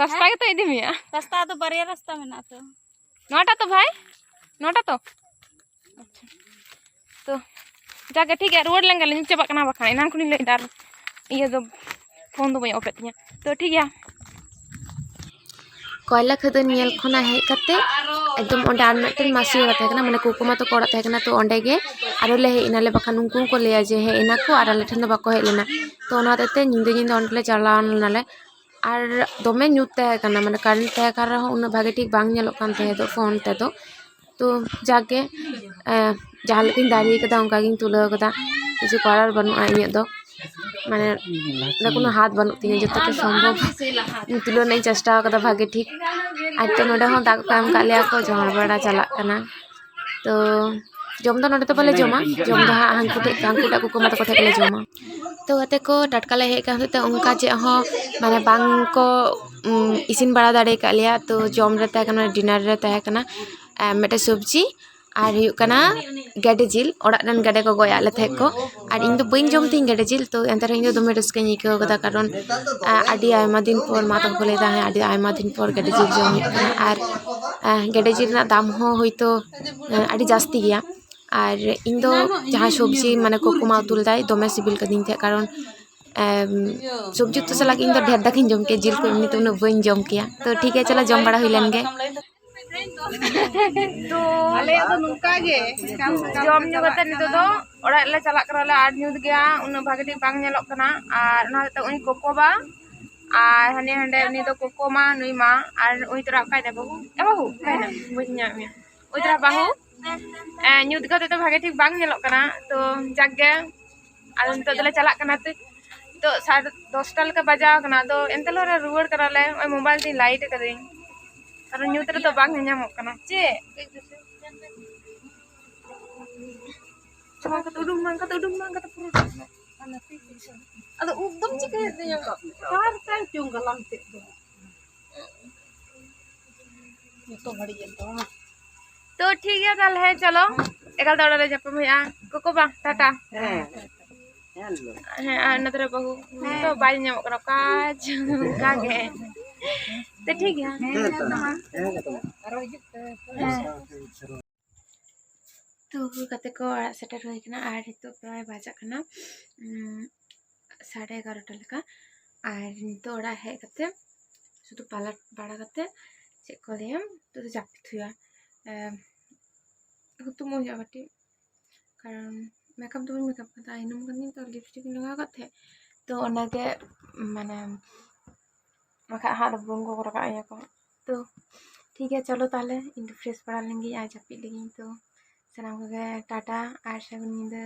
ᱨᱟᱥᱛᱟ ᱦᱮᱸ? ᱜᱮᱛᱚ ᱤᱫᱤ ᱢᱮᱭᱟ᱾ ᱨᱟᱥᱛᱟ ᱫᱚ ᱵᱟᱨᱭᱟ ᱨᱟᱥᱛᱟ ᱢᱮᱱᱟᱜᱼᱟ ᱛᱚ᱾ ᱱᱚᱣᱟᱴᱟᱜ ᱛᱚ ᱵᱷᱟᱭ? ᱱᱚᱣᱟᱴᱟᱜ ᱛᱚ? ᱟᱪᱪᱷᱟ᱾ ᱛᱚ ᱡᱟᱜᱮ ᱴᱷᱤᱠ ᱜᱮᱭᱟ, ᱨᱩᱣᱟᱹᱲ ᱞᱮᱱ ᱜᱮᱞᱤᱧ, ᱪᱟᱵᱟᱜ ᱠᱟᱱᱟ ᱵᱟᱠᱷᱟᱱ᱾ ᱮᱱᱟᱱ ᱠᱷᱚᱱᱤᱧ ᱞᱟᱹᱭᱫᱟ ᱟᱨ ᱤᱭᱟᱹ ᱫᱚ ᱯᱷᱳᱱ ᱫᱚ ᱵᱟᱹᱧ ᱚᱯᱷ ᱮᱫ ᱛᱤᱧᱟᱹ᱾ ᱛᱚ ᱴᱷᱤᱠ ᱜᱮᱭᱟ᱾ ᱠᱚᱭᱞᱟ ᱠᱷᱟᱹᱫᱟᱹᱱ ᱧᱮᱞ ᱠᱷᱚᱱᱟᱜ ᱦᱮᱡ ᱠᱟᱛᱮ ᱮᱠᱫᱚᱢ ᱚᱸᱰᱮ ᱟᱨ ᱢᱤᱫᱴᱮᱱ ᱢᱟᱹᱥᱤ ᱚᱲᱟᱜ ᱛᱟᱦᱮᱸ ᱠᱟᱱᱟ, ᱢᱟᱱᱮ ᱠᱩᱠᱩᱢᱟ ᱛᱟᱠᱚ ᱚᱲᱟᱜ ᱛᱟᱦᱮᱸ ᱠᱟᱱᱟ᱾ ᱛᱚ ᱚᱸᱰᱮ ᱜᱮ ᱟᱨᱚ ᱞᱮ ᱦᱮᱡ ᱮᱱᱟᱞᱮ, ᱵᱟᱠᱷᱟᱱ ᱩᱱᱠᱩ ᱦᱚᱸᱠᱚ ᱞᱟᱹᱭᱟ ᱡᱮ ᱦᱮᱡ ᱮᱱᱟ ᱠᱚ ᱟᱨ ᱟᱞᱮ ᱴᱷᱮᱱ ᱫᱚ ᱵᱟᱠᱚ ᱦᱮᱡ ᱞᱮᱱᱟ᱾ ᱛᱚ ᱚᱱᱟ ᱦᱚᱛᱮᱡ ᱛᱮ ᱧᱤᱫᱟᱹ ᱧᱤᱫᱟᱹ ᱚᱸᱰᱮ ᱞᱮ ᱪᱟᱞᱟᱣ ᱞᱮᱱᱟᱞᱮ᱾ ᱟᱨ ᱫᱚᱢᱮ ᱧᱩᱛ ᱛᱟᱦᱮᱸ ᱠᱟᱱᱟ, ᱢᱟᱱᱮ ᱠᱟᱨᱮᱱᱴ ᱛᱟᱦᱮᱸ ᱠᱟᱱ ᱨᱮᱦᱚᱸ ᱩᱱᱟᱹᱜ ᱵᱷᱟᱜᱮ ᱴᱷᱤᱠ ᱵᱟᱝ ᱧᱮᱞᱚᱜ ᱠᱟᱱ ᱛᱟᱦᱮᱸ ᱫᱚ ᱯᱷᱳᱱ ᱛᱮᱫᱚ᱾ ᱛᱚ ᱡᱟᱜᱮ, ᱮᱸ, ᱡᱟᱦᱟᱸ ᱞᱮᱠᱟᱧ ᱫᱟᱲᱮ ᱠᱟᱫᱟ ᱚᱱᱠᱟ ᱜᱤᱧ ᱛᱩᱞᱟᱹᱣ ᱠᱟᱫᱟ, ᱠᱤᱪᱷᱩ ᱠᱚᱨᱟᱨ ᱵᱟᱹᱱᱩᱜᱼᱟ ᱤᱧᱟᱹᱜ ᱫᱚ, ᱢᱟᱱᱮ ᱚᱸᱰᱮ ᱠᱳᱱᱳ ᱦᱟᱛ ᱵᱟᱹᱱᱩᱜ ᱛᱤᱧᱟᱹ, ᱡᱚᱛᱚᱴᱟ ᱥᱚᱢᱵᱷᱚᱵ ᱤᱧ ᱛᱩᱞᱟᱹᱣ ᱨᱮᱱᱟᱜ ᱤᱧ ᱪᱮᱥᱴᱟ ᱠᱟᱫᱟ ᱵᱷᱟᱜᱮ ᱴᱷᱤᱠ᱾ ᱟᱨ ᱛᱚ ᱱᱚᱸᱰᱮ ᱦᱚᱸ ᱫᱟᱜ ᱠᱚ ᱮᱢ ᱠᱟᱜ ᱞᱮᱭᱟ ᱠᱚ, ᱡᱚᱦᱟᱨ ᱵᱟᱲᱟ ᱪᱟᱞᱟᱜ ᱠᱟᱱᱟ᱾ ᱛᱚ ᱡᱚᱢ ᱫᱚ ᱱᱚᱸᱰᱮ ᱫᱚ ᱵᱟᱞᱮ ᱡᱚᱢᱟ, ᱡᱚᱢ ᱫᱚ ᱦᱟᱸᱜ ᱦᱟᱱᱠᱩ ᱴᱷᱮᱡ, ᱦᱟᱱᱠᱩ ᱴᱟᱜ ᱠᱩᱠᱩᱢᱟ ᱛᱟᱠᱚ ᱴᱷᱮᱡ ᱜᱮᱞᱮ ᱡᱚᱢᱟ᱾ ᱛᱚ ᱜᱟᱛᱮ ᱠᱚ, ᱴᱟᱴᱠᱟ ᱞᱮ ᱦᱮᱡ ᱠᱟᱱ ᱦᱚᱛᱮᱡ ᱛᱮ ᱚᱱᱠᱟ ᱪᱮᱫ ᱦᱚᱸ ᱢᱟᱱᱮ ᱵᱟᱝ ᱠᱚ, ᱩᱢ, ᱤᱥᱤᱱ ᱵᱟᱲᱟ ᱫᱟᱲᱮ ᱠᱟᱜ ᱞᱮᱭᱟ᱾ ᱛᱚ ᱡᱚᱢ ᱨᱮ ᱛᱟᱦᱮᱸ ᱠᱟᱱᱟ, ᱰᱤᱱᱟᱨ ᱨᱮ ᱛᱟᱦᱮᱸ ᱠᱟᱱᱟ, ᱮ, ᱢᱤᱫᱴᱮᱡ ᱥᱚᱵᱽᱡᱤ ᱟᱨ ᱦᱩᱭᱩᱜ ᱠᱟᱱᱟ ᱜᱮᱰᱮ ᱡᱤᱞ᱾ ᱚᱲᱟᱜ ᱨᱮᱱ ᱜᱮᱰᱮ ᱠᱚ ᱜᱚᱡ ᱟᱫ ᱞᱮ ᱛᱟᱦᱮᱸᱫ ᱠᱚ, ᱟᱨ ᱤᱧ ᱫᱚ ᱵᱟᱹᱧ ᱡᱚᱢ ᱛᱤᱧ ᱜᱮᱰᱮ ᱡᱤᱞ᱾ ᱛᱚ ᱮᱱᱛᱮ ᱨᱮᱦᱚᱸ ᱤᱧ ᱫᱚ ᱫᱚᱢᱮ ᱨᱟᱹᱥᱠᱟᱹᱧ ᱟᱹᱭᱠᱟᱹᱣ ᱠᱟᱫᱟ, ᱠᱟᱨᱚᱱ, ᱮ, ᱟᱹᱰᱤ ᱟᱭᱢᱟ ᱫᱤᱱ ᱯᱚᱨ ᱢᱟ ᱛᱟᱠᱚ ᱠᱚ ᱞᱟᱹᱭᱫᱟ, ᱦᱮᱸ, ᱟᱹᱰᱤ ᱟᱭᱢᱟ ᱫᱤᱱ ᱯᱚᱨ ᱜᱮᱰᱮ ᱡᱤᱞ ᱡᱚᱢ ᱦᱩᱭᱩᱜ ᱠᱟᱱᱟ᱾ ᱟᱨ, ᱮ, ᱜᱮᱰᱮ ᱡᱤᱞ ᱨᱮᱱᱟᱜ ᱫᱟᱢ ᱦᱚᱸ ᱦᱳᱭᱛᱳ, ᱮ, ᱟᱹᱰᱤ ᱡᱟᱹᱥᱛᱤ ᱜᱮᱭᱟ᱾ ᱟᱨ ᱤᱧ ᱫᱚ ᱡᱟᱦᱟᱸ ᱥᱚᱵᱽᱡᱤ ᱢᱟᱱᱮ ᱠᱳᱠᱳ ᱢᱟ ᱩᱛᱩ ᱞᱮᱫᱟᱭ, ᱫᱚᱢᱮ ᱥᱤᱵᱤᱞ ᱠᱟᱹᱫᱤᱧ ᱛᱟᱦᱮᱸᱫ, ᱠᱟᱨᱚᱱ ᱮᱢ, ᱥᱚᱵᱽᱡᱤ ᱩᱛᱩ ᱥᱟᱞᱟᱜ ᱤᱧ ᱫᱚ ᱰᱷᱮᱨ ᱫᱟᱠᱟᱧ ᱡᱚᱢ ᱠᱮᱭᱟ, ᱡᱤᱞ ᱠᱚ ᱮᱢᱱᱤ ᱛᱮ ᱩᱱᱟᱹᱜ ᱵᱟᱹᱧ ᱡᱚᱢ ᱠᱮᱭᱟ᱾ ᱛᱚ ᱴᱷᱤᱠ ᱜᱮᱭᱟ, ᱪᱚᱞᱚ ᱡᱚᱢ ᱵᱟᱲᱟ ᱦᱩᱭ ᱞᱮᱱ ᱜᱮ᱾ ᱛᱚ ᱟᱞᱮᱭᱟᱜ ᱫᱚ ᱱᱚᱝᱠᱟ ᱜᱮ, ᱡᱚᱢ ᱧᱩ ᱠᱟᱛᱮ ᱱᱤᱛᱚᱜ ᱫᱚ ᱚᱲᱟᱜ ᱞᱮ ᱪᱟᱞᱟᱜ ᱠᱟᱱᱟᱞᱮ, ᱟᱨ ᱧᱩᱛ ᱜᱮᱭᱟ, ᱩᱱᱟᱹᱜ ᱵᱷᱟᱜᱮ ᱴᱷᱤᱠ ᱵᱟᱝ ᱧᱮᱞᱚᱜ ᱠᱟᱱᱟ᱾ ᱟᱨ ᱚᱱᱟ ᱦᱚᱛᱮᱡ ᱩᱱᱤ ᱠᱳᱠᱳ ᱵᱟ ᱟᱨ ᱦᱟᱱᱮ ᱦᱟᱸᱰᱮ ᱩᱱᱤ ᱫᱚ ᱠᱳᱠᱳ ᱢᱟ, ᱱᱩᱭ ᱢᱟ, ᱟᱨ ᱩᱱᱤ ᱛᱚᱨᱟ ᱚᱠᱟᱭ ᱫᱟ ᱵᱟᱹᱦᱩ? ᱮ ᱵᱟᱹᱦᱩ, ᱚᱠᱟᱭ ᱱᱟᱢ? ᱵᱟᱹᱧ ᱧᱟᱢ ᱢᱮᱭᱟ᱾ ᱩᱱᱤ ᱛᱚᱨᱟ ᱵᱟᱹᱦᱩ, ᱮ, ᱧᱩᱛ ᱠᱟᱛᱮ ᱫᱚ ᱵᱷᱟᱜᱮ ᱴᱷᱤᱠ ᱵᱟᱝ ᱧᱮᱞᱚᱜ ᱠᱟᱱᱟ᱾ ᱛᱚ ᱡᱟᱠ ᱜᱮ, ᱟᱫᱚ ᱱᱤᱛᱚᱜ ᱫᱚᱞᱮ ᱪᱟᱞᱟᱜ ᱠᱟᱱᱟ᱾ ᱛᱚ ᱱᱤᱛᱚᱜ ᱥᱟᱲᱮ ᱫᱚᱥᱴᱟ ᱞᱮᱠᱟ ᱵᱟᱡᱟᱣ ᱠᱟᱱᱟ, ᱟᱫᱚ ᱮᱱᱛᱮ ᱨᱮᱦᱚᱸ ᱞᱮ ᱨᱩᱣᱟᱹᱲ ᱠᱟᱱᱟᱞᱮ᱾ ᱱᱚᱜᱼᱚᱭ ᱢᱳᱵᱟᱭᱤᱞ ᱛᱤᱧ ᱞᱟᱭᱤᱴ ᱠᱟᱹᱫᱟᱹᱧ, ᱠᱟᱨᱚᱱ ᱧᱩᱛ ᱨᱮᱫᱚ ᱵᱟᱝ ᱧᱮᱧᱟᱢᱚᱜ ᱠᱟᱱᱟ᱾ ᱪᱮᱫ? ᱵᱟᱝ ᱠᱟᱛᱮ ᱩᱰᱩᱝ, ᱵᱟᱝ ᱠᱟᱛᱮ ᱩᱰᱩᱝ, ᱵᱟᱝ ᱠᱟᱛᱮ ᱯᱩᱨᱟᱹ ᱩᱰᱩᱝ ᱢᱮ᱾ ᱟᱫᱚ ᱩᱵ ᱫᱚᱢ ᱪᱤᱠᱟᱹᱭᱮᱫ ᱛᱤᱧᱟ? ᱟᱨ ᱛᱟᱭ ᱪᱚᱝ ᱜᱟᱞᱟᱝ ᱛᱮᱫ ᱫᱚ᱾ ᱡᱚᱛᱚ ᱵᱟᱹᱲᱤᱡ ᱮᱱ ᱛᱟᱢᱟ᱾ ᱛᱚ ᱴᱷᱤᱠ ᱜᱮᱭᱟ ᱛᱟᱦᱞᱮ, ᱪᱚᱞᱚ, ᱮᱜᱟᱨᱚᱴᱟ ᱚᱲᱟᱜ ᱨᱮ ᱧᱟᱯᱟᱢ ᱦᱩᱭᱩᱜᱼᱟ᱾ ᱠᱳᱠᱳ ᱵᱟ, ᱴᱟᱴᱟ᱾ ᱦᱮᱸ, ᱦᱮᱸ, ᱦᱮᱸ, ᱟᱨ ᱚᱱᱟ ᱫᱷᱟᱨᱮ ᱵᱟᱹᱦᱩ ᱛᱚ ᱵᱟᱭ ᱧᱟᱢᱚᱜ ᱠᱟᱱᱟ, ᱚᱠᱟ ᱪᱚᱝ ᱚᱱᱠᱟ ᱜᱮ᱾ ᱛᱚ ᱴᱷᱤᱠ ᱜᱮᱭᱟ᱾ ᱦᱮᱸ, ᱛᱚ, ᱦᱮᱸ᱾ ᱛᱚ ᱜᱟᱛᱮ ᱠᱚ, ᱚᱲᱟᱜ ᱥᱮᱴᱮᱨ ᱦᱩᱭ ᱠᱟᱱᱟ ᱟᱨ ᱱᱤᱛᱚᱜ ᱯᱨᱟᱭ ᱵᱟᱡᱟᱜ ᱠᱟᱱᱟ, ᱩᱸ, ᱥᱟᱲᱮ ᱮᱜᱟᱨᱚᱴᱟ ᱞᱮᱠᱟ᱾ ᱟᱨ ᱱᱤᱛᱚᱜ ᱚᱲᱟᱜ ᱦᱮᱡ ᱠᱟᱛᱮ ᱥᱩᱫᱷᱩ ᱯᱟᱞᱟᱴ ᱵᱟᱲᱟ ᱠᱟᱛᱮ, ᱪᱮᱫ ᱠᱚ ᱞᱟᱹᱭᱟ, ᱱᱤᱛᱚᱜ ᱫᱚ ᱡᱟᱹᱯᱤᱫ ᱦᱩᱭᱩᱜᱼᱟ᱾ ᱮᱢ, ᱦᱩᱛᱩᱢᱚᱜ ᱦᱩᱭᱩᱜᱼᱟ ᱠᱟᱹᱴᱤᱡ, ᱠᱟᱨᱚᱱ ᱢᱮᱠᱟᱯ ᱫᱚ ᱵᱟᱹᱧ ᱢᱮᱠᱟᱯ ᱠᱟᱫᱟ, ᱟᱭᱱᱚᱢ ᱠᱟᱹᱫᱤᱧ ᱛᱚ, ᱞᱤᱯᱥᱴᱤᱠ ᱤᱧ ᱞᱟᱜᱟᱣ ᱠᱟᱫ ᱛᱟᱦᱮᱸᱫ, ᱛᱚ ᱚᱱᱟᱜᱮ ᱢᱟᱱᱮ ᱵᱟᱠᱷᱟᱡ ᱦᱟᱸᱜ ᱵᱩᱝ ᱠᱚ ᱨᱟᱠᱟᱵ ᱤᱧᱟᱹ ᱠᱚ᱾ ᱛᱚ ᱴᱷᱤᱠ ᱜᱮᱭᱟ, ᱪᱚᱞᱚ ᱛᱟᱦᱞᱮ ᱤᱧ ᱫᱚ ᱯᱷᱨᱮᱥ ᱵᱟᱲᱟ ᱞᱮᱱ ᱜᱤᱧ ᱟᱨ ᱡᱟᱹᱯᱤᱫ ᱞᱮᱜᱤᱧ᱾ ᱛᱚ ᱥᱟᱱᱟᱢ ᱠᱚᱜᱮ ᱴᱟᱴᱟ ᱟᱨ ᱥᱟᱹᱜᱩᱱ ᱧᱤᱫᱟᱹ᱾